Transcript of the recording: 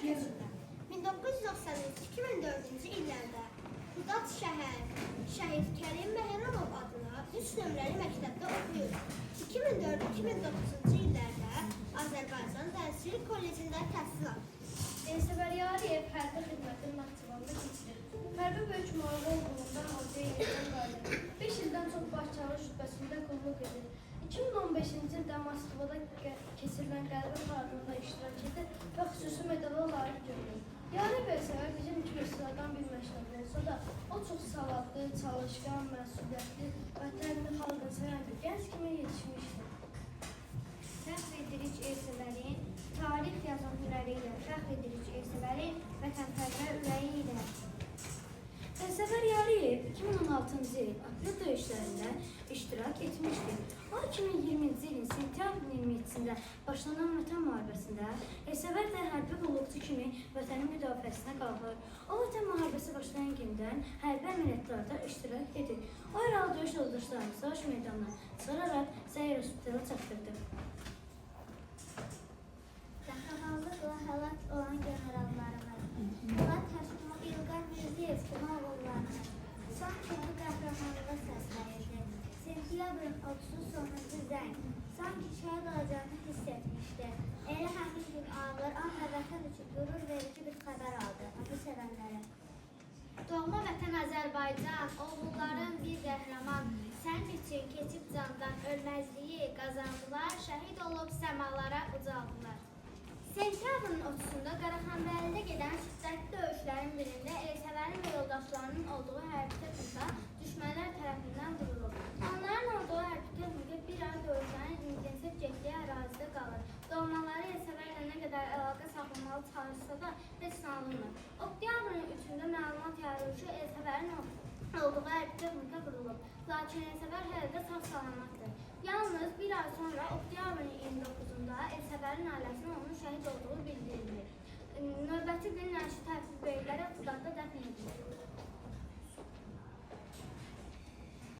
mərkəzində 1993-2004-cü illərdə Xudad şəhər Şəhid Kərim Məhərrəmov adına 3 nömrəli məktəbdə oxuyur. 2004-2009-cu illərdə Azərbaycan Dənizçilik Kollecində təhsil alır. Elsəvər Yariyev hərbi xidmətini Naxçıvanda keçirir. Hərbi böyük müharibə olduğundan orduya yenidən qayıdır. 5 ildən çox başçavuş rütbəsində qulluq edir. 2015-ci ildə Moskvada keçirilən qələbə paradında iştirak edir və xüsusi medala layiq görülür. Yariyev Elsəvər bizim kimi sıradan bir məktəbli olsa da, o çox savadlı, çalışqan, məsuliyyətli, vətənini, xalqını sevən bir gənc kimi yetişmişdir. Fəxr edirik Elsəvərin, tarix yazan hünəri ilə, fəxr edirik Elsəvərin vətənpərvər ürəyi ilə. Elsəvər Yariyev 2016-cı il aprel döyüşlərində iştirak etmişdir. O 2020-ci ilin sentyabrın 27-sində başlanan Vətən müharibəsində Elsəvər də hərbi qulluqçu kimi vətənin müdafiəsinə qalxır. O Vətən müharibəsi başlayan gündən hərbi əməliyyatlarda iştirak edir. O yaralı döyüş yoldaşlarını savaş meydanına çıxararaq səhər hospitala çatdırdı. Qəhrəmanlıqla həlak olan generallarımız, Polad Həşimov, İlqar Mirziyev kimi oğullarımız sanki bu qəhrəmanlığa səslənirdi. Sentyabrın 30-u sonuncu zəng, sanki şəhid olacağını hiss etmişdi. Elə həmin gün ağır, amma vətən üçün qürur verici bir xəbər aldı onu sevənlərə. Doğma vətən Azərbaycan, oğulların bir qəhrəman. Sənin üçün keçib candan ölməzliyi qazandılar, şəhid olub səmalara ucaldılar. Sentyabrın 30-da Qaraxanbəylidə gedən şiddətli döyüşlərin birində Elsəvərin və yoldaşlarının olduğu hərbi texnika düşmənlər tərəfindən vurulub. Onların olduğu hərbi texnika bir ay döyüşlərin intensiv getdiyi ərazidə qalır. Doğmaları Elsəvərlə nə qədər əlaqə saxlamağa çalışsa da heç nə alınmır. Oktyabrın 3-də məlumat yayılır ki, Elsəvərin olduğu hərbi texnika vurulub. Lakin Elsəvər hələ də sağ salamatdır. Yalnız bir ay sonra oktyabrın 29-da Elsəvərin ailəsinə onun şəhid olduğu bildirilir. Növbəti